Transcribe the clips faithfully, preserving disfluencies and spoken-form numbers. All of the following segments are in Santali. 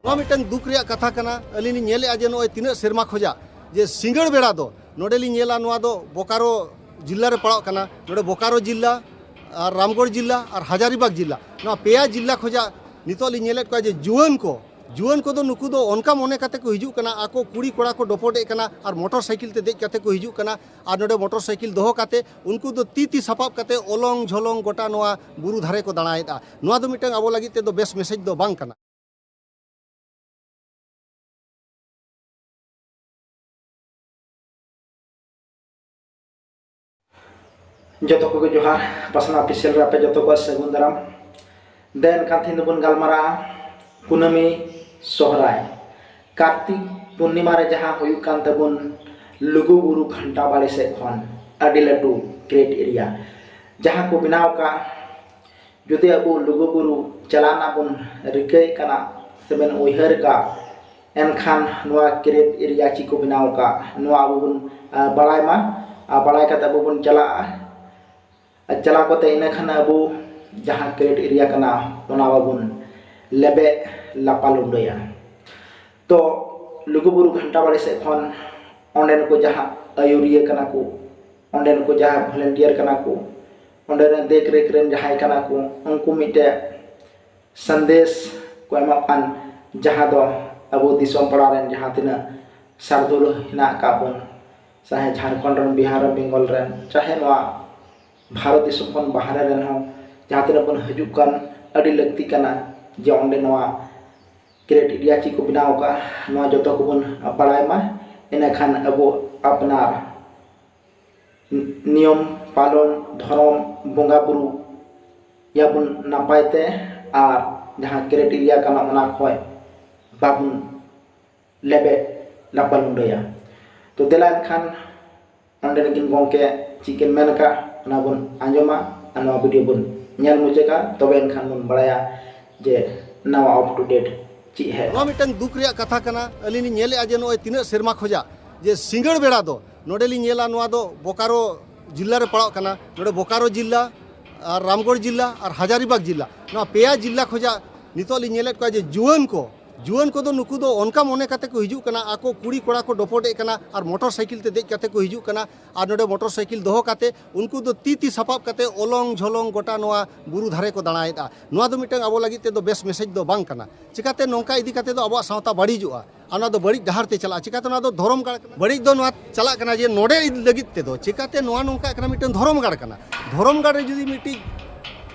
ᱱᱚᱣᱟ ᱢᱤᱫᱴᱟᱝ ᱫᱩᱠ ᱨᱮᱭᱟᱜ ᱠᱟᱛᱷᱟ ᱠᱟᱱᱟ᱾ ᱟᱹᱞᱤᱧ ᱞᱤᱧ ᱧᱮᱞᱮᱫᱼᱟ ᱡᱮ ᱱᱚᱜᱼᱚᱭ ᱛᱤᱱᱟᱹᱜ ᱥᱮᱨᱢᱟ ᱠᱷᱚᱡᱟᱜ ᱡᱮ ᱥᱤᱸᱜᱟᱹᱲ ᱵᱮᱲᱟ ᱫᱚ ᱱᱚᱰᱮ ᱞᱤᱧ ᱧᱮᱞᱟ, ᱱᱚᱣᱟ ᱫᱚ ᱵᱳᱠᱟᱨᱳ ᱡᱤᱞᱟ ᱨᱮ ᱯᱟᱲᱟᱜ ᱠᱟᱱᱟ, ᱱᱚᱰᱮ ᱵᱳᱠᱟᱨᱳ ᱡᱤᱞᱟ ᱟᱨ ᱨᱟᱢᱜᱚᱲ ᱡᱤᱞᱟ ᱟᱨ ᱦᱟᱡᱟᱨᱤᱵᱟᱜᱽ ᱡᱤᱞᱟ, ᱱᱚᱣᱟ ᱯᱮᱭᱟ ᱡᱤᱞᱟ ᱠᱷᱚᱡᱟᱜ ᱱᱤᱛᱚᱜ ᱞᱤᱧ ᱧᱮᱞᱮᱫ ᱠᱚᱣᱟ ᱡᱮ ᱡᱩᱣᱟᱹᱱ ᱠᱚ, ᱡᱩᱣᱟᱹᱱ ᱠᱚᱫᱚ ᱱᱩᱠᱩ ᱫᱚ ᱚᱱᱠᱟ ᱢᱚᱱᱮ ᱠᱟᱛᱮ ᱠᱚ ᱦᱤᱡᱩᱜ ᱠᱟᱱᱟ, ᱟᱠᱚ ᱠᱩᱲᱤ ᱠᱚᱲᱟ ᱠᱚ ᱰᱚᱯᱚᱰᱮᱫ ᱠᱟᱱᱟ ᱟᱨ ᱢᱚᱴᱚᱨ ᱥᱟᱭᱠᱮᱞ ᱛᱮ ᱫᱮᱡ ᱠᱟᱛᱮ ᱠᱚ ᱦᱤᱡᱩᱜ ᱠᱟᱱᱟ᱾ ᱟᱨ ᱱᱚᱰᱮ ᱢᱚᱴᱚᱨ ᱥᱟᱭᱠᱮᱞ ᱫᱚᱦᱚ ᱠᱟᱛᱮ ᱩᱱᱠᱩ ᱫᱚ ᱛᱤ ᱛᱤ ᱥᱟᱯᱟᱵ ᱠᱟᱛᱮ ᱚᱞᱚᱝ ᱡᱷᱚᱞᱚᱝ ᱜᱚᱴᱟ ᱱᱚᱣᱟ ᱵᱩᱨᱩ ᱫᱷᱟᱨᱮ ᱠᱚ ᱫᱟᱬᱟᱭᱮᱫᱼᱟ᱾ ᱱᱚᱣᱟ ᱫᱚ ᱢᱤᱫᱴᱟᱝ ᱟᱵᱚ ᱞᱟᱹᱜᱤᱫ ᱛᱮᱫᱚ ᱵᱮᱥ ᱢᱮᱥᱮᱡᱽ ᱫᱚ ᱵᱟᱝ ᱠᱟᱱᱟ᱾ ᱡᱚᱛᱚ ᱠᱚᱜᱮ ᱡᱚᱦᱟᱨ, ᱯᱟᱥᱱᱟ ᱚᱯᱷᱤᱥᱤᱭᱟᱞ ᱨᱮ ᱟᱯᱮ ᱡᱚᱛᱚ ᱠᱚ ᱥᱟᱹᱜᱩᱱ ᱫᱟᱨᱟᱢ᱾ ᱫᱮᱱ ᱠᱷᱟᱱ ᱛᱮᱦᱮᱧ ᱫᱚᱵᱚᱱ ᱜᱟᱞᱢᱟᱨᱟᱜᱼᱟ ᱠᱩᱱᱟᱹᱢᱤ ᱥᱚᱦᱨᱟᱭ᱾ ᱠᱟᱨᱛᱤᱠ ᱯᱩᱨᱱᱤᱢᱟ ᱨᱮ ᱡᱟᱦᱟᱸ ᱦᱩᱭᱩᱜ ᱠᱟᱱ ᱛᱟᱵᱚᱱ ᱞᱩᱜᱩ ᱵᱩᱨᱩ ᱜᱷᱟᱱᱴᱟ ᱵᱟᱲᱮ ᱥᱮᱫ ᱠᱷᱚᱱ ᱟᱹᱰᱤ ᱞᱟᱹᱴᱩ ᱠᱨᱮᱴ ᱮᱨᱤᱭᱟ ᱡᱟᱦᱟᱸ ᱠᱚ ᱵᱮᱱᱟᱣ ᱟᱠᱟᱫ, ᱡᱩᱫᱤ ᱟᱵᱚ ᱞᱩᱜᱩ ᱵᱩᱨᱩ ᱪᱟᱞᱟᱜ ᱨᱮᱱᱟᱜ ᱵᱚᱱ ᱨᱤᱠᱟᱹᱭᱮᱫ ᱠᱟᱱᱟ ᱥᱮᱵᱚᱱ ᱩᱭᱦᱟᱹᱨ ᱟᱠᱟᱫ, ᱮᱱᱠᱷᱟᱱ ᱱᱚᱣᱟ ᱠᱨᱮᱴ ᱮᱨᱤᱭᱟ ᱪᱮᱫ ᱠᱚ ᱵᱮᱱᱟᱣ ᱟᱠᱟᱫ, ᱱᱚᱣᱟ ᱟᱵᱚ ᱵᱚᱱ, ᱟᱨ, ᱵᱟᱲᱟᱭ ᱢᱟ᱾ ᱟᱨ ᱵᱟᱲᱟᱭ ᱠᱟᱛᱮ ᱟᱵᱚ ᱵᱚᱱ ᱪᱟᱞᱟᱜᱼᱟ᱾ ᱟᱨ ᱪᱟᱞᱟᱣ ᱠᱟᱛᱮ ᱤᱱᱟᱹ ᱠᱷᱟᱱ ᱟᱵᱚ ᱡᱟᱦᱟᱸ ᱠᱨᱮᱴ ᱮᱨᱤᱭᱟ ᱠᱟᱱᱟ, ᱚᱱᱟ ᱵᱟᱵᱚᱱ ᱞᱮᱵᱮᱫ ᱞᱟᱯᱟ ᱞᱩᱸᱰᱟᱹᱭᱟ᱾ ᱛᱚ, ᱞᱩᱜᱩᱵᱩᱨᱩ ᱜᱷᱟᱱᱴᱟ ᱵᱟᱲᱮ ᱥᱮᱫ ᱠᱷᱚᱱ ᱚᱸᱰᱮᱱ ᱠᱚ ᱡᱟᱦᱟᱸ ᱟᱹᱭᱩᱨᱤᱭᱟᱹ ᱠᱟᱱᱟ ᱠᱚ, ᱚᱸᱰᱮᱱ ᱠᱚ ᱡᱟᱦᱟᱸ ᱵᱷᱚᱞᱮᱱᱴᱤᱭᱟᱨ ᱠᱟᱱᱟ ᱠᱚ, ᱚᱸᱰᱮ ᱨᱮᱱ ᱫᱮᱠ ᱨᱮᱠ ᱨᱮᱱ ᱡᱟᱦᱟᱸᱭ ᱠᱟᱱᱟ ᱠᱚ, ᱩᱱᱠᱩ ᱢᱤᱫᱴᱮᱡ ᱥᱟᱸᱫᱮᱥ ᱠᱚ ᱮᱢᱚᱜ ᱠᱟᱱ, ᱡᱟᱦᱟᱸ ᱫᱚ ᱟᱵᱚ ᱫᱤᱥᱚᱢ ᱯᱟᱲᱟ ᱨᱮᱱ ᱡᱟᱦᱟᱸ ᱛᱤᱱᱟᱹᱜ ᱥᱟᱨᱫᱩᱞ ᱦᱮᱱᱟᱜ ᱟᱠᱟᱫ ᱵᱚᱱ, ᱪᱟᱦᱮ ᱡᱷᱟᱲᱠᱷᱚᱸᱰ ᱨᱮᱱ, ᱵᱤᱦᱟᱨ ᱨᱮᱱ, ᱵᱮᱝᱜᱚᱞ ᱨᱮᱱ, ᱪᱟᱦᱮ ᱱᱚᱣᱟ ᱵᱷᱟᱨᱚᱛ ᱫᱤᱥᱚᱢ ᱠᱷᱚᱱ ᱵᱟᱦᱨᱮ ᱨᱮᱱ ᱦᱚᱸ ᱡᱟᱦᱟᱸ ᱛᱤᱱᱟᱹᱜ ᱵᱚᱱ ᱦᱤᱡᱩᱜ ᱠᱟᱱ, ᱟᱹᱰᱤ ᱞᱟᱹᱠᱛᱤ ᱠᱟᱱᱟ ᱡᱮ ᱚᱸᱰᱮ ᱱᱚᱣᱟ ᱠᱨᱮᱴ ᱮᱨᱤᱭᱟ ᱪᱮᱫ ᱠᱚ ᱵᱮᱱᱟᱣ ᱟᱠᱟᱫᱼᱟ, ᱱᱚᱣᱟ ᱡᱚᱛᱚ ᱠᱚᱵᱚᱱ ᱵᱟᱲᱟᱭ ᱢᱟ᱾ ᱤᱱᱟᱹᱠᱷᱟᱱ ᱟᱵᱚ ᱟᱯᱱᱟᱨ ᱱᱤᱭᱚᱢ ᱯᱟᱞᱚᱱ, ᱫᱷᱚᱨᱚᱢ, ᱵᱚᱸᱜᱟ ᱵᱩᱨᱩ ᱭᱟᱵᱚᱱ ᱱᱟᱯᱟᱭ ᱛᱮ, ᱟᱨ ᱡᱟᱦᱟᱸ ᱠᱨᱮᱴ ᱮᱨᱤᱭᱟ ᱠᱟᱱᱟ ᱚᱱᱟ ᱠᱷᱚᱱ ᱵᱟᱵᱚᱱ ᱞᱮᱵᱮᱫ ᱞᱟᱯᱟ ᱞᱩᱸᱰᱟᱹᱭᱟ᱾ ᱛᱚ ᱫᱮᱞᱟ ᱮᱱᱠᱷᱟᱱ ᱚᱸᱰᱮ ᱨᱮᱱ ᱜᱚᱢᱠᱮ ᱪᱮᱫ ᱠᱤᱱ ᱢᱮᱱ ᱟᱠᱟᱫ, ᱚᱱᱟ ᱵᱚᱱ ᱟᱸᱡᱚᱢᱟ ᱟᱨ ᱱᱚᱣᱟ ᱵᱷᱤᱰᱤᱭᱳ ᱵᱚᱱ ᱧᱮᱞ ᱢᱩᱪᱟᱹᱫᱟ, ᱛᱚᱵᱮ ᱮᱱᱠᱷᱟᱱ ᱵᱚᱱ ᱵᱟᱲᱟᱭᱟ ᱡᱮ ᱱᱟᱣᱟ up to date ᱪᱮᱫ ᱦᱮᱡ ᱱᱚᱣᱟ ᱢᱤᱫᱴᱟᱝ ᱫᱩᱠ ᱨᱮᱭᱟᱜ ᱠᱟᱛᱷᱟ ᱠᱟᱱᱟ᱾ ᱟᱹᱞᱤᱧ ᱞᱤᱧ ᱧᱮᱞᱮᱫᱼᱟ ᱡᱮ ᱱᱚᱜᱼᱚᱭ ᱛᱤᱱᱟᱹᱜ ᱥᱮᱨᱢᱟ ᱠᱷᱚᱡᱟᱜ ᱡᱮ ᱥᱤᱸᱜᱟᱹᱲ ᱵᱮᱲᱟ ᱫᱚ ᱱᱚᱰᱮ ᱞᱤᱧ ᱧᱮᱞᱟ, ᱱᱚᱣᱟ ᱫᱚ ᱵᱳᱠᱟᱨᱳ ᱡᱤᱞᱟ ᱨᱮ ᱯᱟᱲᱟᱜ ᱠᱟᱱᱟ᱾ ᱱᱚᱰᱮ ᱵᱳᱠᱟᱨᱳ ᱡᱤᱞᱟ ᱟᱨ ᱨᱟᱢᱜᱚᱲ ᱡᱤᱞᱟ ᱟᱨ ᱦᱟᱡᱟᱨᱤᱵᱟᱜᱽ ᱡᱤᱞᱟ, ᱱᱚᱣᱟ ᱯᱮᱭᱟ ᱡᱤᱞᱟ ᱠᱷᱚᱡᱟᱜ ᱱᱤᱛᱚᱜ ᱞᱤᱧ ᱧᱮᱞᱮᱫ ᱠᱚᱣᱟ ᱡᱮ ᱡᱩᱣᱟᱹᱱ ᱠᱚ ᱡᱩᱣᱟᱹᱱ ᱠᱚᱫᱚ ᱱᱩᱠᱩ ᱫᱚ ᱚᱱᱠᱟ ᱢᱚᱱᱮ ᱠᱟᱛᱮ ᱠᱚ ᱦᱤᱡᱩᱜ ᱠᱟᱱᱟ, ᱟᱠᱚ ᱠᱩᱲᱤ ᱠᱚᱲᱟ ᱠᱚ ᱰᱚᱯᱚᱰᱮᱜ ᱠᱟᱱᱟ ᱟᱨ ᱢᱚᱴᱚᱨ ᱥᱟᱭᱠᱮᱞ ᱛᱮ ᱫᱮᱡ ᱠᱟᱛᱮ ᱠᱚ ᱦᱤᱡᱩᱜ ᱠᱟᱱᱟ᱾ ᱟᱨ ᱱᱚᱰᱮ ᱢᱚᱴᱚᱨ ᱥᱟᱭᱠᱮᱞ ᱫᱚᱦᱚ ᱠᱟᱛᱮ ᱩᱱᱠᱩ ᱫᱚ ᱛᱤ ᱛᱤ ᱥᱟᱯᱟᱵ ᱠᱟᱛᱮ ᱚᱞᱚᱝ ᱡᱷᱚᱞᱚᱝ ᱜᱚᱴᱟ ᱱᱚᱣᱟ ᱵᱩᱨᱩ ᱫᱷᱟᱨᱮ ᱠᱚ ᱫᱟᱬᱟᱭᱮᱫᱼᱟ᱾ ᱱᱚᱣᱟ ᱫᱚ ᱢᱤᱫᱴᱟᱝ ᱟᱵᱚ ᱞᱟᱹᱜᱤᱫ ᱛᱮᱫᱚ ᱵᱮᱥ ᱢᱮᱥᱮᱡᱽ ᱫᱚ ᱵᱟᱝ ᱠᱟᱱᱟ᱾ ᱪᱤᱠᱟᱛᱮ ᱱᱚᱝᱠᱟ ᱤᱫᱤ ᱠᱟᱛᱮ ᱫᱚ ᱟᱵᱚᱣᱟᱜ ᱥᱟᱶᱛᱟ ᱵᱟᱹᱲᱤᱡᱚᱜᱼᱟ, ᱟᱨ ᱱᱚᱣᱟ ᱫᱚ ᱵᱟᱹᱲᱤᱡ ᱰᱟᱦᱟᱨ ᱛᱮ ᱪᱟᱞᱟᱜᱼᱟ᱾ ᱪᱤᱠᱟᱛᱮ ᱱᱚᱣᱟ ᱫᱚ ᱫᱷᱚᱨᱚᱢ ᱜᱟᱲ ᱠᱟᱱᱟ᱾ ᱵᱟᱹᱲᱤᱡ ᱫᱚ ᱱᱚᱣᱟ ᱪᱟᱞᱟᱜ ᱠᱟᱱᱟ ᱡᱮ ᱱᱚᱰᱮ ᱞᱟᱹᱜᱤᱫ ᱛᱮᱫᱚ, ᱪᱤᱠᱟᱛᱮ ᱱᱚᱣᱟ ᱱᱚᱝᱠᱟᱜ ᱠᱟᱱᱟ, ᱢᱤᱫᱴᱟᱝ ᱫᱷᱚᱨᱚᱢ ᱜᱟᱲ ᱠᱟᱱᱟ᱾ ᱫᱷᱚᱨᱚᱢ ᱜᱟᱲ ᱨᱮ ᱡᱩᱫᱤ ᱢᱤᱫᱴᱤᱡ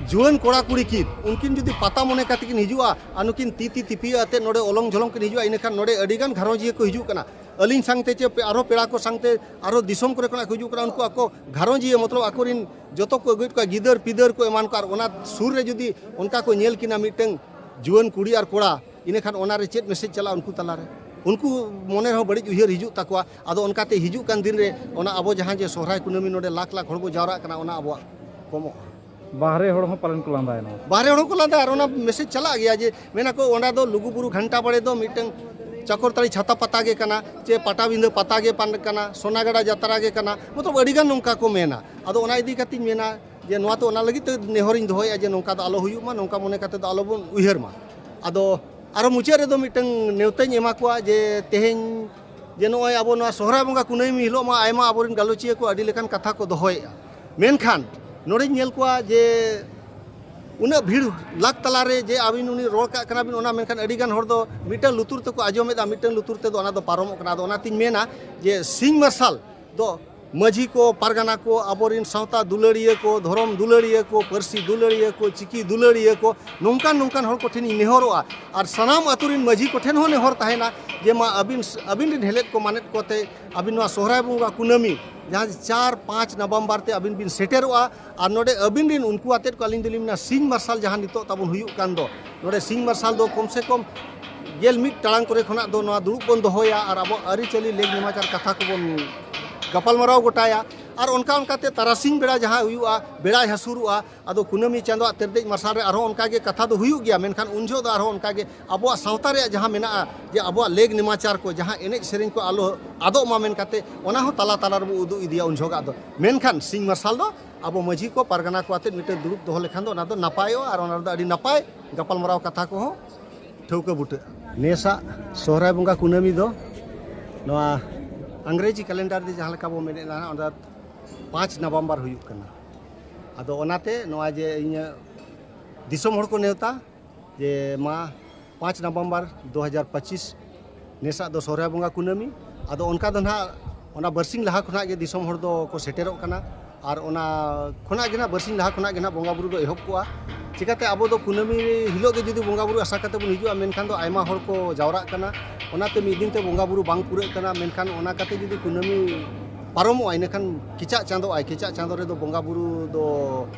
ᱡᱩᱣᱟᱹᱱ ᱠᱚᱲᱟ ᱠᱩᱲᱤ ᱠᱤᱱ, ᱩᱱᱠᱤᱱ ᱡᱩᱫᱤ ᱯᱟᱛᱟ ᱢᱚᱱᱮ ᱠᱟᱛᱮ ᱠᱤᱱ ᱦᱤᱡᱩᱜᱼᱟ ᱟᱨ ᱱᱩᱠᱤᱱ ᱛᱤ ᱛᱤ ᱛᱤᱯᱤ ᱟᱛᱮ ᱱᱚᱰᱮ ᱚᱞᱚᱝ ᱡᱷᱚᱞᱚᱝ ᱠᱤᱱ ᱦᱤᱡᱩᱜᱼᱟ, ᱤᱱᱟᱹᱠᱷᱟᱱ ᱱᱚᱰᱮ ᱟᱹᱰᱤᱜᱟᱱ ᱜᱷᱟᱨᱚᱸᱡᱤᱭᱟᱹ ᱠᱚ ᱦᱤᱡᱩᱜ ᱠᱟᱱᱟ᱾ ᱟᱹᱞᱤᱧ ᱥᱟᱝᱛᱮ ᱪᱮ ᱯᱮ-, ᱟᱨᱦᱚᱸ ᱯᱮᱲᱟ ᱠᱚ ᱥᱟᱝᱛᱮ ᱟᱨᱦᱚᱸ ᱫᱤᱥᱚᱢ ᱠᱚᱨᱮ ᱠᱷᱚᱱᱟᱜ ᱠᱚ ᱦᱤᱡᱩᱜ ᱠᱟᱱᱟ, ᱩᱱᱠᱩ ᱟᱠᱚ ᱜᱷᱟᱨᱚᱸᱡᱤᱭᱟᱹ, ᱢᱚᱛᱞᱚᱵ ᱟᱠᱚᱨᱮᱱ ᱡᱚᱛᱚ ᱠᱚ ᱟᱹᱜᱩᱭᱮᱫ ᱠᱚᱣᱟ, ᱜᱤᱫᱟᱹᱨ ᱯᱤᱫᱟᱹᱨ ᱠᱚ ᱮᱢᱟᱱ ᱠᱚ, ᱟᱨ ᱚᱱᱟ ᱥᱩᱨ ᱨᱮ ᱡᱩᱫᱤ ᱚᱱᱠᱟ ᱠᱚ ᱧᱮᱞ ᱠᱤᱱᱟ ᱢᱤᱫᱴᱟᱝ ᱡᱩᱣᱟᱹᱱ ᱠᱩᱲᱤ ᱟᱨ ᱠᱚᱲᱟ, ᱤᱱᱟᱹᱠᱷᱟᱱ ᱚᱱᱟᱨᱮ ᱪᱮᱫ ᱢᱮᱥᱮᱡᱽ ᱪᱟᱞᱟᱜᱼᱟ ᱩᱱᱠᱩ ᱛᱟᱞᱟᱨᱮ? ᱩᱱᱠᱩ ᱢᱚᱱᱮ ᱨᱮᱦᱚᱸ ᱵᱟᱹᱲᱤᱡ ᱩᱭᱦᱟᱹᱨ ᱦᱤᱡᱩᱜ ᱛᱟᱠᱚᱣᱟ᱾ ᱟᱫᱚ ᱚᱱᱠᱟᱛᱮ ᱦᱤᱡᱩᱜ ᱠᱟᱱ ᱫᱤᱱ ᱨᱮ ᱚᱱᱟ ᱟᱵᱚ ᱡᱟᱦᱟᱸ ᱡᱮ ᱥᱚᱦᱨᱟᱭ ᱠᱩᱱᱟᱹᱢᱤ ᱱᱚᱰᱮ ᱞᱟᱠᱷ ᱞᱟᱠᱷ ᱦᱚᱲ ᱵᱚ ᱡᱟᱣᱨᱟᱜ ᱠᱟᱱᱟ, ᱚᱱᱟ ᱟᱵᱚᱣᱟᱜ ᱠᱚᱢᱚᱜᱼᱟ᱾ ᱵᱟᱦᱨᱮ ᱦᱚᱲ ᱦᱚᱸ ᱯᱟᱞᱮᱱ ᱠᱚ ᱞᱟᱸᱫᱟᱭᱟ ᱱᱚᱣᱟ᱾ ᱵᱟᱦᱨᱮ ᱦᱚᱲ ᱦᱚᱸᱠᱚ ᱞᱟᱸᱫᱟᱭᱟ, ᱟᱨ ᱚᱱᱟ ᱢᱮᱥᱮᱡᱽ ᱪᱟᱞᱟᱜ ᱜᱮᱭᱟ ᱡᱮ ᱢᱮᱱᱟᱠᱚ ᱚᱸᱰᱮ ᱫᱚ ᱞᱩᱜᱩᱵᱩᱨᱩ ᱜᱷᱟᱱᱴᱟ ᱵᱟᱲᱮ ᱫᱚ ᱢᱤᱫᱴᱟᱝ ᱪᱟᱠᱚᱨᱛᱟᱹᱲᱤ ᱪᱷᱟᱛᱟ ᱯᱟᱛᱟ ᱜᱮ ᱠᱟᱱᱟ, ᱪᱮ ᱯᱟᱴᱟᱵᱤᱸᱫᱷᱟᱹ ᱯᱟᱛᱟ ᱜᱮ ᱯᱟᱱ-, ᱠᱟᱱᱟ, ᱥᱚᱱᱟᱜᱟᱰᱟ ᱡᱟᱛᱨᱟ ᱜᱮ ᱠᱟᱱᱟ, ᱢᱚᱛᱞᱚᱵ ᱟᱹᱰᱤᱜᱟᱱ ᱱᱚᱝᱠᱟ ᱠᱚ ᱢᱮᱱᱟ᱾ ᱟᱫᱚ ᱚᱱᱟ ᱤᱫᱤ ᱠᱟᱛᱮᱧ ᱢᱮᱱᱟ ᱡᱮ ᱱᱚᱣᱟ ᱛᱚ ᱚᱱᱟ ᱞᱟᱹᱜᱤᱫ ᱛᱮ ᱱᱮᱦᱚᱨᱤᱧ ᱫᱚᱦᱚᱭᱮᱫᱼᱟ ᱡᱮ ᱱᱚᱝᱠᱟ ᱫᱚ ᱟᱞᱚ ᱦᱩᱭᱩᱜ ᱢᱟ, ᱱᱚᱝᱠᱟ ᱢᱚᱱᱮ ᱠᱟᱛᱮ ᱫᱚ ᱟᱞᱚᱵᱚᱱ ᱩᱭᱦᱟᱹᱨ ᱢᱟ᱾ ᱟᱫᱚ ᱟᱨᱚ ᱢᱩᱪᱟᱹᱫ ᱨᱮᱫᱚ ᱢᱤᱫᱴᱟᱝ ᱱᱮᱣᱛᱟᱧ ᱮᱢᱟ ᱠᱚᱣᱟ ᱡᱮ ᱛᱮᱦᱮᱧ ᱡᱮ ᱱᱚᱜᱼᱚᱭ ᱟᱵᱚ ᱱᱚᱣᱟ ᱥᱚᱦᱨᱟᱭ ᱵᱚᱸᱜᱟ ᱠᱩᱱᱟᱹᱢᱤ ᱦᱤᱞᱳᱜ ᱢᱟ ᱟᱭᱢᱟ ᱟᱵᱚᱨᱮᱱ ᱜᱟᱞᱚᱪᱤᱭᱟᱹ ᱠᱚ ᱟᱹᱰᱤ ᱞᱮᱠᱟᱱ ᱠᱟᱛᱷᱟ ᱠᱚ ᱫᱚᱦᱚᱭᱮᱫᱼᱟ, ᱢᱮᱱᱠᱷᱟᱱ ᱱᱚᱰᱮᱧ ᱧᱮᱞ ᱠᱚᱣᱟ ᱡᱮ ᱩᱱᱟᱹᱜ ᱵᱷᱤᱲ ᱞᱟᱠᱷ ᱛᱟᱞᱟᱨᱮ ᱡᱮ ᱟᱹᱵᱤᱱ ᱩᱱᱤ ᱨᱚᱲ ᱠᱟᱜ ᱠᱟᱱᱟ ᱵᱤᱱ, ᱚᱱᱟ ᱢᱮᱱᱠᱷᱟᱱ ᱟᱹᱰᱤ ᱜᱟᱱ ᱦᱚᱲ ᱫᱚ ᱢᱤᱫᱴᱟᱝ ᱞᱩᱛᱩᱨ ᱛᱮᱠᱚ ᱟᱸᱡᱚᱢᱮᱫᱟ, ᱢᱤᱫᱴᱟᱝ ᱞᱩᱛᱩᱨ ᱛᱮᱫᱚ ᱚᱱᱟ ᱫᱚ ᱯᱟᱨᱚᱢᱚᱜ ᱠᱟᱱᱟ᱾ ᱟᱫᱚ ᱚᱱᱟᱛᱤᱧ ᱢᱮᱱᱟ ᱡᱮ ᱥᱤᱧ ᱢᱟᱨᱥᱟᱞ ᱫᱚ ᱢᱟᱹᱡᱷᱤ ᱠᱚ, ᱯᱟᱨᱜᱟᱱᱟ ᱠᱚ, ᱟᱵᱚᱨᱮᱱ ᱥᱟᱶᱛᱟ ᱫᱩᱞᱟᱹᱲᱤᱭᱟᱹ ᱠᱚ, ᱫᱷᱚᱨᱚᱢ ᱫᱩᱞᱟᱹᱲᱤᱭᱟᱹ ᱠᱚ, ᱯᱟᱹᱨᱥᱤ ᱫᱩᱞᱟᱹᱲᱤᱭᱟᱹ ᱠᱚ, ᱪᱤᱠᱤ ᱫᱩᱞᱟᱹᱲᱤᱭᱟᱹ ᱠᱚ, ᱱᱚᱝᱠᱟᱱ ᱱᱚᱝᱠᱟᱱ ᱦᱚᱲ ᱠᱚᱴᱷᱮᱱᱤᱧ ᱱᱮᱦᱚᱨᱚᱜᱼᱟ᱾ ᱟᱨ ᱥᱟᱱᱟᱢ ᱟᱹᱛᱩ ᱨᱮᱱ ᱢᱟᱹᱡᱷᱤ ᱠᱚᱴᱷᱮᱱ ᱦᱚᱸ ᱱᱮᱦᱚᱨ ᱛᱟᱦᱮᱱᱟ ᱡᱮ ᱢᱟ ᱟᱹᱵᱤᱱ, ᱟᱹᱵᱤᱱ ᱨᱮᱱ ᱦᱮᱞᱮᱫ ᱠᱚ ᱢᱟᱱᱮᱛ ᱠᱚᱛᱮ ᱟᱹᱵᱤᱱ ᱱᱚᱣᱟ ᱥᱚᱦᱨᱟᱭ ᱵᱚᱸᱜᱟ ᱠᱩᱱᱟᱹᱢᱤ ᱡᱟᱦᱟᱸ ᱪᱟᱨ ᱯᱟᱸᱪ ᱱᱚᱵᱷᱮᱢᱵᱚᱨ ᱛᱮ ᱟᱹᱵᱤᱱ ᱵᱤᱱ ᱥᱮᱴᱮᱨᱚᱜᱼᱟ᱾ ᱟᱨ ᱱᱚᱰᱮ ᱟᱹᱵᱤᱱ ᱨᱮᱱ ᱩᱱᱠᱩ ᱟᱛᱮᱫ ᱠᱚ ᱟᱹᱞᱤᱧ ᱫᱚᱞᱤᱧ ᱢᱮᱱᱟ ᱥᱤᱧ ᱢᱟᱨᱥᱟᱞ ᱡᱟᱦᱟᱸ ᱱᱤᱛᱚᱜ ᱛᱟᱵᱚᱱ ᱦᱩᱭᱩᱜ ᱠᱟᱱ ᱫᱚ, ᱱᱚᱰᱮ ᱥᱤᱧ ᱢᱟᱨᱥᱟᱞ ᱫᱚ ᱠᱚᱢ ᱥᱮ ᱠᱚᱢ ᱜᱮᱞ ᱢᱤᱫ ᱴᱟᱲᱟᱝ ᱠᱚᱨᱮ ᱠᱷᱚᱱᱟᱜ ᱫᱚ ᱱᱚᱣᱟ ᱫᱩᱲᱩᱵ ᱵᱚᱱ ᱫᱚᱦᱚᱭᱟ ᱟᱨ ᱟᱵᱚ ᱟᱹᱨᱤᱪᱟᱹᱞᱤ ᱞᱮᱠ ᱱᱮᱢᱟᱪᱟᱨ ᱠᱟᱛᱷᱟ ᱠᱚᱵᱚᱱ ᱜᱟᱯᱟᱞᱢᱟᱨᱟᱣ ᱜᱚᱴᱟᱭᱟ᱾ ᱟᱨ ᱚᱱᱠᱟ ᱚᱱᱠᱟᱛᱮ ᱛᱟᱨᱟᱥᱤᱧ ᱵᱮᱲᱟ ᱡᱟᱦᱟᱸ ᱦᱩᱭᱩᱜᱼᱟ, ᱵᱮᱲᱟᱭ ᱦᱟᱹᱥᱩᱨᱚᱜᱼᱟ, ᱟᱫᱚ ᱠᱩᱱᱟᱹᱢᱤ ᱪᱟᱸᱫᱳᱣᱟᱜ ᱛᱮᱨᱫᱮᱡ ᱢᱟᱨᱥᱟᱞ ᱨᱮ ᱟᱨᱦᱚᱸ ᱚᱱᱠᱟᱜᱮ ᱠᱟᱛᱷᱟ ᱫᱚ ᱦᱩᱭᱩᱜ ᱜᱮᱭᱟ, ᱢᱮᱱᱠᱷᱟᱱ ᱩᱱ ᱡᱚᱦᱚᱜ ᱫᱚ ᱟᱨᱦᱚᱸ ᱚᱱᱠᱟᱜᱮ ᱟᱵᱚᱣᱟᱜ ᱥᱟᱶᱛᱟ ᱨᱮᱭᱟᱜ ᱡᱟᱦᱟᱸ ᱢᱮᱱᱟᱜᱼᱟ ᱡᱮ ᱟᱵᱚᱣᱟᱜ ᱞᱮᱠ ᱱᱮᱢᱟᱪᱟᱨ ᱠᱚ, ᱡᱟᱦᱟᱸ ᱮᱱᱮᱡ ᱥᱮᱨᱮᱧ ᱠᱚ ᱟᱞᱚ ᱟᱫᱚᱜ ᱢᱟ ᱢᱮᱱ ᱠᱟᱛᱮ, ᱚᱱᱟ ᱦᱚᱸ ᱛᱟᱞᱟ ᱛᱟᱞᱟ ᱨᱮᱵᱚ ᱩᱫᱩᱜ ᱤᱫᱤᱭᱟ ᱩᱱ ᱡᱚᱦᱚᱜᱟᱜ ᱫᱚ᱾ ᱢᱮᱱᱠᱷᱟᱱ ᱥᱤᱧ ᱢᱟᱨᱥᱟᱞ ᱫᱚ ᱟᱵᱚ ᱢᱟᱹᱡᱷᱤ ᱠᱚ, ᱯᱟᱨᱜᱟᱱᱟ ᱠᱚ ᱟᱛᱮᱫ ᱢᱤᱫᱴᱮᱱ ᱫᱩᱲᱩᱵ ᱫᱚᱦᱚ ᱞᱮᱠᱷᱟᱱ ᱫᱚ ᱚᱱᱟ ᱫᱚ ᱱᱟᱯᱟᱭᱚᱜᱼᱟ ᱟᱨ ᱚᱱᱟ ᱨᱮᱫᱚ ᱟᱹᱰᱤ ᱱᱟᱯᱟᱭ ᱜᱟᱯᱟᱞᱢᱟᱨᱟᱣ ᱠᱟᱛᱷᱟ ᱠᱚᱦᱚᱸ ᱴᱷᱟᱹᱣᱠᱟᱹ ᱵᱩᱴᱟᱹᱜᱼᱟ᱾ ᱱᱮᱥᱟᱜ ᱥᱚᱦᱨᱟᱭ ᱵᱚᱸᱜᱟ ᱠᱩᱱᱟᱹᱢᱤ ᱫᱚ ᱱᱚᱣᱟ ᱤᱝᱨᱮᱡᱤ ᱠᱮᱞᱮᱱᱰᱟᱨ ᱫᱚ ᱡᱟᱦᱟᱸ ᱞᱮᱠᱟ ᱵᱚᱱ ᱢᱮᱱᱮᱫ ᱱᱟᱦᱟᱜ, ᱚᱱᱟ ᱯᱟᱸᱪ ᱱᱚᱵᱷᱮᱢᱵᱚᱨ ᱦᱩᱭᱩᱜ ᱠᱟᱱᱟ᱾ ᱟᱫᱚ ᱚᱱᱟᱛᱮ ᱱᱚᱣᱟ ᱡᱮ ᱤᱧᱟᱹᱜ ᱫᱤᱥᱚᱢ ᱦᱚᱲ ᱠᱚ ᱱᱮᱣᱛᱟ ᱡᱮ ᱢᱟ ᱯᱟᱸᱪ ᱱᱚᱵᱷᱮᱢᱵᱚᱨ ᱫᱩ ᱦᱟᱡᱟᱨ ᱯᱚᱸᱪᱤᱥ ᱱᱮᱥᱟᱜ ᱫᱚ ᱥᱚᱦᱨᱟᱭ ᱵᱚᱸᱜᱟ ᱠᱩᱱᱟᱹᱢᱤ᱾ ᱟᱫᱚ ᱚᱱᱠᱟ ᱫᱚ ᱱᱟᱦᱟᱜ ᱚᱱᱟ ᱵᱟᱨᱥᱤᱧ ᱞᱟᱦᱟ ᱠᱷᱚᱱᱟᱜ ᱜᱮ ᱫᱤᱥᱚᱢ ᱦᱚᱲ ᱫᱚᱠᱚ ᱥᱮᱴᱮᱨᱚᱜ ᱠᱟᱱᱟ᱾ ᱟᱨ ᱚᱱᱟ ᱠᱷᱚᱱᱟᱜ ᱜᱮ ᱱᱟᱦᱟᱜ ᱵᱟᱨᱥᱤᱧ ᱞᱟᱦᱟ ᱠᱷᱚᱱᱟᱜ ᱜᱮ ᱱᱟᱦᱟᱜ ᱵᱚᱸᱜᱟ ᱵᱩᱨᱩ ᱫᱚ ᱮᱦᱚᱵ ᱠᱚᱜᱼᱟ᱾ ᱪᱤᱠᱟᱹᱛᱮ ᱟᱵᱚ ᱫᱚ ᱠᱩᱱᱟᱹᱢᱤ ᱦᱤᱞᱳᱜ ᱜᱮ ᱡᱩᱫᱤ ᱵᱚᱸᱜᱟ ᱵᱩᱨᱩ ᱟᱥᱟ ᱠᱟᱛᱮ ᱵᱚᱱ ᱦᱤᱡᱩᱜᱼᱟ, ᱢᱮᱱᱠᱷᱟᱱ ᱫᱚ ᱟᱭᱢᱟ ᱦᱚᱲ ᱠᱚ ᱡᱟᱣᱨᱟᱜ ᱠᱟᱱᱟ᱾ ᱚᱱᱟᱛᱮ ᱢᱤᱫ ᱫᱤᱱ ᱛᱮ ᱵᱚᱸᱜᱟ ᱵᱩᱨᱩ ᱵᱟᱝ ᱯᱩᱨᱟᱹᱜ ᱠᱟᱱᱟ᱾ ᱢᱮᱱᱠᱷᱟᱱ ᱚᱱᱟ ᱠᱟᱛᱮ ᱡᱩᱫᱤ ᱠᱩᱱᱟᱹᱢᱤ ᱯᱟᱨᱚᱢᱚᱜᱼᱟ, ᱤᱱᱟᱹᱠᱷᱟᱱ ᱠᱮᱪᱟᱜ ᱪᱟᱸᱫᱚᱜᱼᱟᱭ᱾ ᱠᱮᱪᱟᱜ ᱪᱟᱸᱫᱚ ᱨᱮᱫᱚ ᱵᱚᱸᱜᱟ ᱵᱩᱨᱩ ᱫᱚ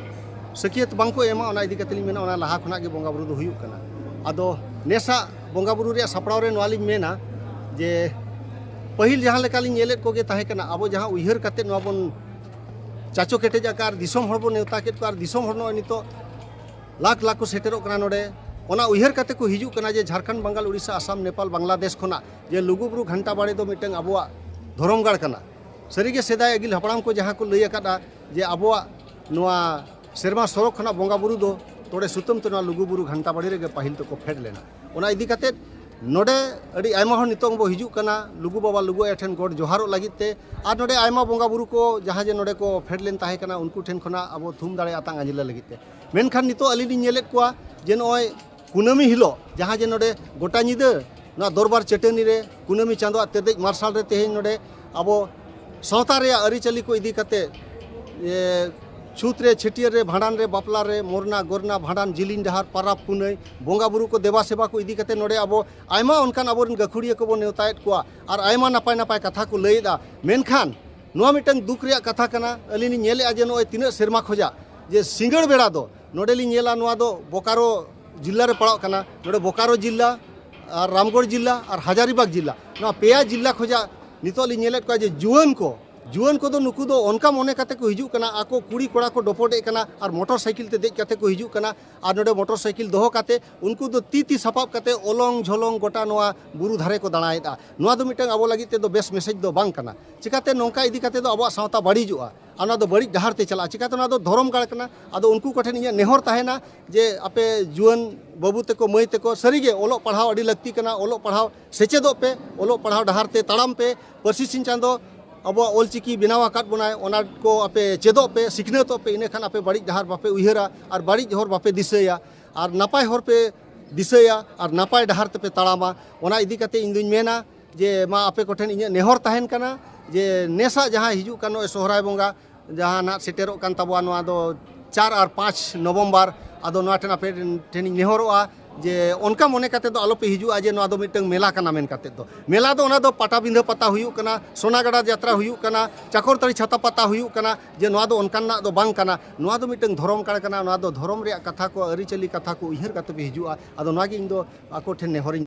ᱥᱟᱹᱠᱭᱟᱹᱛ ᱵᱟᱝ ᱠᱚ ᱮᱢᱟ᱾ ᱚᱱᱟ ᱤᱫᱤ ᱠᱟᱛᱮ ᱞᱤᱧ ᱢᱮᱱᱟ, ᱚᱱᱟ ᱞᱟᱦᱟ ᱠᱷᱚᱱᱟᱜ ᱜᱮ ᱵᱚᱸᱜᱟ ᱵᱩᱨᱩ ᱫᱚ ᱦᱩᱭᱩᱜ ᱠᱟᱱᱟ᱾ ᱟᱫᱚ ᱱᱮᱥᱟᱜ ᱵᱚᱸᱜᱟ ᱵᱩᱨᱩ ᱨᱮᱭᱟᱜ ᱥᱟᱯᱲᱟᱣ ᱨᱮ ᱱᱚᱣᱟ ᱞᱤᱧ ᱢᱮᱱᱟ ᱡᱮ ᱯᱟᱹᱦᱤᱞ ᱡᱟᱦᱟᱸ ᱞᱮᱠᱟ ᱞᱤᱧ ᱧᱮᱞᱮᱫ ᱠᱚᱜᱮ ᱛᱟᱦᱮᱸ ᱠᱟᱱᱟ, ᱟᱵᱚ ᱡᱟᱦᱟᱸ ᱩᱭᱦᱟᱹᱨ ᱠᱟᱛᱮ ᱱᱚᱣᱟ ᱵᱚᱱ ᱪᱟᱪᱚ ᱠᱮᱴᱮᱡ ᱟᱠᱟᱫ ᱟᱨ ᱫᱤᱥᱚᱢ ᱦᱚᱲ ᱵᱚᱱ ᱱᱮᱣᱛᱟ ᱠᱮᱫ ᱠᱚᱣᱟ ᱟᱨ ᱫᱤᱥᱚᱢ ᱦᱚᱲ ᱱᱚᱜᱼᱚᱭ ᱱᱤᱛᱚᱜ ᱞᱟᱠᱷ ᱞᱟᱠᱷ ᱠᱚ ᱥᱮᱴᱮᱨᱚᱜ ᱠᱟᱱᱟ ᱱᱚᱰᱮ᱾ ᱚᱱᱟ ᱩᱭᱦᱟᱹᱨ ᱠᱟᱛᱮ ᱠᱚ ᱦᱤᱡᱩᱜ ᱠᱟᱱᱟ ᱡᱮ ᱡᱷᱟᱲᱠᱷᱚᱸᱰ, ᱵᱟᱝᱜᱟᱞ, ᱩᱲᱤᱥᱥᱟ, ᱟᱥᱟᱢ, ᱱᱮᱯᱟᱞ, ᱵᱟᱝᱞᱟᱫᱮᱥ ᱠᱷᱚᱱᱟᱜ, ᱡᱮ ᱞᱩᱜᱩᱵᱩᱨᱩ ᱜᱷᱟᱱᱴᱟ ᱵᱟᱲᱮ ᱫᱚ ᱢᱤᱫᱴᱟᱝ ᱟᱵᱚᱣᱟᱜ ᱫᱷᱚᱨᱚᱢ ᱜᱟᱲ ᱠᱟᱱᱟ᱾ ᱥᱟᱹᱨᱤᱜᱮ ᱥᱮᱫᱟᱭ ᱟᱹᱜᱤᱞ ᱦᱟᱯᱲᱟᱢ ᱠᱚ ᱡᱟᱦᱟᱸ ᱠᱚ ᱞᱟᱹᱭ ᱟᱠᱟᱫᱼᱟ ᱡᱮ ᱟᱵᱚᱣᱟᱜ ᱱᱚᱣᱟ ᱥᱮᱨᱢᱟ ᱥᱚᱨᱚᱜ ᱠᱷᱚᱱᱟᱜ ᱵᱚᱸᱜᱟ ᱵᱩᱨᱩ ᱫᱚ ᱛᱚᱲᱮ ᱥᱩᱛᱟᱹᱢ ᱛᱮ ᱱᱚᱣᱟ ᱞᱩᱜᱩᱵᱩᱨᱩ ᱜᱷᱟᱱᱴᱟ ᱵᱟᱲᱮ ᱨᱮᱜᱮ ᱯᱟᱹᱦᱤᱞ ᱫᱚᱠᱚ ᱯᱷᱮᱰ ᱞᱮᱱᱟ᱾ ᱚᱱᱟ ᱤᱫᱤ ᱠᱟᱛᱮ ᱱᱚᱰᱮ ᱟᱹᱰᱤ ᱟᱭᱢᱟ ᱦᱚᱲ ᱱᱤᱛᱚᱝ ᱵᱚ ᱦᱤᱡᱩᱜ ᱠᱟᱱᱟ ᱞᱩᱜᱩ ᱵᱟᱵᱟ, ᱞᱩᱜᱩ ᱟᱭᱳ ᱴᱷᱮᱱ ᱜᱚᱰ ᱡᱚᱦᱟᱨᱚᱜ ᱞᱟᱹᱜᱤᱫ ᱛᱮ᱾ ᱟᱨ ᱱᱚᱰᱮ ᱟᱭᱢᱟ ᱵᱚᱸᱜᱟ ᱵᱩᱨᱩ ᱠᱚ ᱡᱟᱦᱟᱸ ᱡᱮ ᱱᱚᱰᱮ ᱠᱚ ᱯᱷᱮᱰ ᱞᱮᱱ ᱛᱟᱦᱮᱸ ᱠᱟᱱᱟ, ᱩᱱᱠᱩ ᱴᱷᱮᱱ ᱠᱷᱚᱱᱟᱜ ᱟᱵᱚ ᱛᱷᱩᱢ ᱫᱟᱲᱮ ᱟᱛᱟᱝ ᱟᱸᱡᱽᱞᱮ ᱞᱟᱹᱜᱤᱫ ᱛᱮ᱾ ᱢᱮᱱᱠᱷᱟᱱ ᱱᱤᱛᱚᱜ ᱟᱹᱞᱤᱧ ᱞᱤᱧ ᱧᱮᱞᱮᱫ ᱠᱚᱣᱟ ᱡᱮ ᱱᱚᱜᱼᱚᱭ ᱠᱩᱱᱟᱹᱢᱤ ᱦᱤᱞᱳᱜ ᱡᱟᱦᱟᱸ ᱡᱮ ᱱᱚᱰᱮ ᱜᱚᱴᱟ ᱧᱤᱫᱟᱹ ᱱᱚᱣᱟ ᱫᱚᱨᱵᱟᱨ ᱪᱟᱹᱴᱟᱹᱱᱤ ᱨᱮ ᱠᱩᱱᱟᱹᱢᱤ ᱪᱟᱸᱫᱳᱣᱟᱜ ᱛᱮᱨᱫᱮᱡ ᱢᱟᱨᱥᱟᱞ ᱨᱮ ᱛᱮᱦᱮᱧ ᱱᱚᱰᱮ ᱟᱵᱚ ᱥᱟᱶᱛᱟ ᱨᱮᱭᱟᱜ ᱟᱹᱨᱤᱪᱟᱹᱞᱤ ᱠᱚ ᱤᱫᱤ ᱠᱟᱛᱮ, ᱮ, ᱪᱷᱩᱛ ᱨᱮ, ᱪᱷᱟᱹᱴᱭᱟᱹᱨ ᱨᱮ, ᱵᱷᱟᱸᱰᱟᱱ ᱨᱮ, ᱵᱟᱯᱞᱟ ᱨᱮ, ᱢᱚᱨᱱᱟ ᱜᱚᱨᱱᱟ, ᱵᱷᱟᱸᱰᱟᱱ, ᱡᱤᱞᱤᱧ ᱰᱟᱦᱟᱨ, ᱯᱟᱨᱟᱵᱽ ᱯᱩᱱᱟᱹᱭ, ᱵᱚᱸᱜᱟ ᱵᱩᱨᱩ ᱠᱚ ᱫᱮᱵᱟ ᱥᱮᱵᱟ ᱠᱚ ᱤᱫᱤ ᱠᱟᱛᱮ ᱱᱚᱰᱮ ᱟᱵᱚ ᱟᱭᱢᱟ ᱚᱱᱠᱟᱱ ᱟᱵᱚᱨᱮᱱ ᱜᱟᱹᱠᱷᱩᱲᱤᱭᱟᱹ ᱠᱚᱵᱚᱱ ᱱᱮᱣᱛᱟᱭᱮᱫ ᱠᱚᱣᱟ ᱟᱨ ᱟᱭᱢᱟ ᱱᱟᱯᱟᱭ ᱱᱟᱯᱟᱭ ᱠᱟᱛᱷᱟ ᱠᱚ ᱞᱟᱹᱭᱮᱫᱼᱟ᱾ ᱢᱮᱱᱠᱷᱟᱱ ᱱᱚᱣᱟ ᱢᱤᱫᱴᱟᱝ ᱫᱩᱠ ᱨᱮᱭᱟᱜ ᱠᱟᱛᱷᱟ ᱠᱟᱱᱟ᱾ ᱟᱹᱞᱤᱧ ᱞᱤᱧ ᱧᱮᱞᱮᱫᱼᱟ ᱡᱮ ᱱᱚᱜᱼᱚᱭ ᱛᱤᱱᱟᱹᱜ ᱥᱮᱨᱢᱟ ᱠᱷᱚᱡᱟᱜ ᱡᱮ ᱥᱤᱸᱜᱟᱹᱲ ᱵᱮᱲᱟ ᱫᱚ ᱱᱚᱰᱮ ᱞᱤᱧ ᱧᱮᱞᱟ, ᱱᱚᱣᱟ ᱫᱚ ᱵᱳᱠᱟᱨᱳ ᱡᱤᱞᱟ ᱨᱮ ᱯᱟᱲᱟᱜ ᱠᱟᱱᱟ᱾ ᱱᱚᱰᱮ ᱵᱳᱠᱟᱨᱳ ᱡᱤᱞᱟ ᱟᱨ ᱨᱟᱢᱜᱚᱲ ᱡᱤᱞᱟ ᱟᱨ ᱦᱟᱡᱟᱨᱤᱵᱟᱜᱽ ᱡᱤᱞᱟ, ᱱᱚᱣᱟ ᱯᱮᱭᱟ ᱡᱤᱞᱟ ᱠᱷᱚᱡᱟᱜ ᱱᱤᱛᱚᱜ ᱞᱤᱧ ᱧᱮᱞᱮᱫ ᱠᱚᱣᱟ ᱡᱮ ᱡᱩᱣᱟᱹᱱ ᱠᱚ, ᱡᱩᱣᱟᱹᱱ ᱠᱚᱫᱚ ᱱᱩᱠᱩ ᱫᱚ ᱚᱱᱠᱟ ᱢᱚᱱᱮ ᱠᱟᱛᱮ ᱠᱚ ᱦᱤᱡᱩᱜ ᱠᱟᱱᱟ, ᱟᱠᱚ ᱠᱩᱲᱤ ᱠᱚᱲᱟ ᱠᱚ ᱰᱚᱯᱚᱰᱮᱫ ᱠᱟᱱᱟ ᱟᱨ ᱢᱚᱴᱚᱨ ᱥᱟᱭᱠᱮᱞ ᱛᱮ ᱫᱮᱡ ᱠᱟᱛᱮ ᱠᱚ ᱦᱤᱡᱩᱜ ᱠᱟᱱᱟ᱾ ᱟᱨ ᱱᱚᱰᱮ ᱢᱚᱴᱚᱨ ᱥᱟᱭᱠᱮᱞ ᱫᱚᱦᱚ ᱠᱟᱛᱮ ᱩᱱᱠᱩ ᱫᱚ ᱛᱤ ᱛᱤ ᱥᱟᱯᱟᱵ ᱠᱟᱛᱮ ᱚᱞᱚᱝ ᱡᱷᱚᱞᱚᱝ ᱜᱚᱴᱟ ᱱᱚᱣᱟ ᱵᱩᱨᱩ ᱫᱷᱟᱨᱮ ᱠᱚ ᱫᱟᱬᱟᱭᱮᱫᱼᱟ᱾ ᱱᱚᱣᱟ ᱫᱚ ᱢᱤᱫᱴᱟᱝ ᱟᱵᱚ ᱞᱟᱹᱜᱤᱫ ᱛᱮᱫᱚ ᱵᱮᱥ ᱢᱮᱥᱮᱡᱽ ᱫᱚ ᱵᱟᱝ ᱠᱟᱱᱟ᱾ ᱪᱤᱠᱟᱛᱮ ᱱᱚᱝᱠᱟ ᱤᱫᱤ ᱠᱟᱛᱮ ᱫᱚ ᱟᱵᱚᱣᱟᱜ ᱥᱟᱶᱛᱟ ᱵᱟᱹᱲᱤᱡᱚᱜᱼᱟ᱾ ᱚᱱᱟ ᱫᱚ ᱵᱟᱹᱲᱤᱡ ᱰᱟᱦᱟᱨ ᱛᱮ ᱪᱟᱞᱟᱜᱼᱟ᱾ ᱪᱤᱠᱟᱹᱛᱮ ᱚᱱᱟ ᱫᱚ ᱫᱷᱚᱨᱚᱢ ᱜᱟᱲ ᱠᱟᱱᱟ᱾ ᱟᱫᱚ ᱩᱱᱠᱩ ᱠᱚᱴᱷᱮᱱ ᱤᱧᱟᱹᱜ ᱱᱮᱦᱚᱨ ᱛᱟᱦᱮᱱᱟ ᱡᱮ ᱟᱯᱮ ᱡᱩᱣᱟᱹᱱ ᱵᱟᱹᱵᱩ ᱛᱟᱠᱚ, ᱢᱟᱹᱭ ᱛᱟᱠᱚ, ᱥᱟᱹᱨᱤᱜᱮ ᱚᱞᱚᱜ ᱯᱟᱲᱦᱟᱣ ᱟᱹᱰᱤ ᱞᱟᱹᱠᱛᱤ ᱠᱟᱱᱟ, ᱚᱞᱚᱜ ᱯᱟᱲᱦᱟᱣ ᱥᱮᱪᱮᱫᱚᱜ ᱯᱮ, ᱚᱞᱚᱜ ᱯᱟᱲᱦᱟᱣ ᱰᱟᱦᱟᱨ ᱛᱮ ᱛᱟᱲᱟᱢ ᱯᱮ, ᱯᱟᱹᱨᱥᱤ ᱥᱤᱧ ᱪᱟᱸᱫᱚ ᱟᱵᱚᱣᱟᱜ ᱚᱞᱪᱤᱠᱤ ᱵᱮᱱᱟᱣ ᱟᱠᱟᱫ ᱵᱚᱱᱟᱭ, ᱚᱱᱟ ᱠᱚ ᱟᱯᱮ ᱪᱮᱫᱚᱜ ᱯᱮ, ᱥᱤᱠᱷᱱᱟᱹᱛᱚᱜ ᱯᱮ, ᱤᱱᱟᱹᱠᱷᱟᱱ ᱟᱯᱮ ᱵᱟᱹᱲᱤᱡ ᱰᱟᱦᱟᱨ ᱵᱟᱯᱮ ᱩᱭᱦᱟᱹᱨᱟ ᱟᱨ ᱵᱟᱹᱲᱤᱡ ᱦᱚᱨ ᱵᱟᱯᱮ ᱫᱤᱥᱟᱹᱭᱟ ᱟᱨ ᱱᱟᱯᱟᱭ ᱦᱚᱨ ᱯᱮ ᱫᱤᱥᱟᱹᱭᱟ ᱟᱨ ᱱᱟᱯᱟᱭ ᱰᱟᱦᱟᱨ ᱛᱮᱯᱮ ᱛᱟᱲᱟᱢᱟ᱾ ᱚᱱᱟ ᱤᱫᱤ ᱠᱟᱛᱮ ᱤᱧ ᱫᱩᱧ ᱢᱮᱱᱟ ᱡᱮ ᱢᱟ ᱟᱯᱮ ᱠᱚᱴᱷᱮᱱ ᱤᱧᱟᱹᱜ ᱱᱮᱦᱚᱨ ᱛᱟᱦᱮᱱ ᱠᱟᱱᱟ ᱡᱮ ᱱᱮᱥᱟᱜ ᱡᱟᱦᱟᱸ ᱦᱤᱡᱩᱜ ᱠᱟᱱ ᱱᱚᱜᱼᱚᱭ ᱥᱚᱦᱨᱟᱭ ᱵᱚᱸᱜᱟ ᱡᱟᱦᱟᱸ ᱱᱟᱜ ᱥᱮᱴᱮᱨᱚᱜ ᱠᱟᱱ ᱛᱟᱵᱚᱣᱟ, ᱱᱚᱣᱟ ᱫᱚ ᱪᱟᱨ ᱟᱨ ᱯᱟᱸᱪ ᱱᱚᱵᱷᱮᱢᱵᱚᱨ, ᱟᱫᱚ ᱱᱚᱣᱟ ᱴᱷᱮᱱ ᱟᱯᱮ ᱴᱷᱮᱱᱤᱧ ᱱᱮᱦᱚᱨᱚᱜᱼᱟ ᱡᱮ ᱚᱱᱠᱟ ᱢᱚᱱᱮ ᱠᱟᱛᱮ ᱫᱚ ᱟᱞᱚᱯᱮ ᱦᱤᱡᱩᱜᱼᱟ ᱡᱮ ᱱᱚᱣᱟ ᱫᱚ ᱢᱤᱫᱴᱟᱝ ᱢᱮᱞᱟ ᱠᱟᱱᱟ ᱢᱮᱱ ᱠᱟᱛᱮ ᱫᱚ᱾ ᱢᱮᱞᱟ ᱫᱚ ᱚᱱᱟ ᱫᱚ ᱯᱟᱴᱟᱵᱤᱸᱫᱷᱟᱹ ᱯᱟᱛᱟ ᱦᱩᱭᱩᱜ ᱠᱟᱱᱟ, ᱥᱚᱱᱟᱜᱟᱰᱟ ᱡᱟᱛᱨᱟ ᱦᱩᱭᱩᱜ ᱠᱟᱱᱟ, ᱪᱟᱠᱚᱨᱛᱟᱹᱲᱤ ᱪᱷᱟᱛᱟ ᱯᱟᱛᱟ ᱦᱩᱭᱩᱜ ᱠᱟᱱᱟ, ᱡᱮ ᱱᱚᱣᱟ ᱫᱚ ᱚᱱᱠᱟᱱᱟᱜ ᱫᱚ ᱵᱟᱝ ᱠᱟᱱᱟ᱾ ᱱᱚᱣᱟ ᱫᱚ ᱢᱤᱫᱴᱟᱝ ᱫᱷᱚᱨᱚᱢ ᱜᱟᱲ ᱠᱟᱱᱟ, ᱱᱚᱣᱟ ᱫᱚ ᱫᱷᱚᱨᱚᱢ ᱨᱮᱭᱟᱜ ᱠᱟᱛᱷᱟ ᱠᱚ, ᱟᱹᱨᱤᱪᱟᱹᱞᱤ ᱠᱟᱛᱷᱟ ᱠᱚ ᱩᱭᱦᱟᱹᱨ ᱠᱟᱛᱮ ᱯᱮ ᱦᱤᱡᱩᱜᱼᱟ᱾ ᱟᱫᱚ ᱱᱚᱣᱟ ᱜᱮ ᱤᱧ ᱫᱚ ᱟᱠᱚ ᱴᱷᱮᱱ ᱱᱮᱦᱚᱨᱤᱧ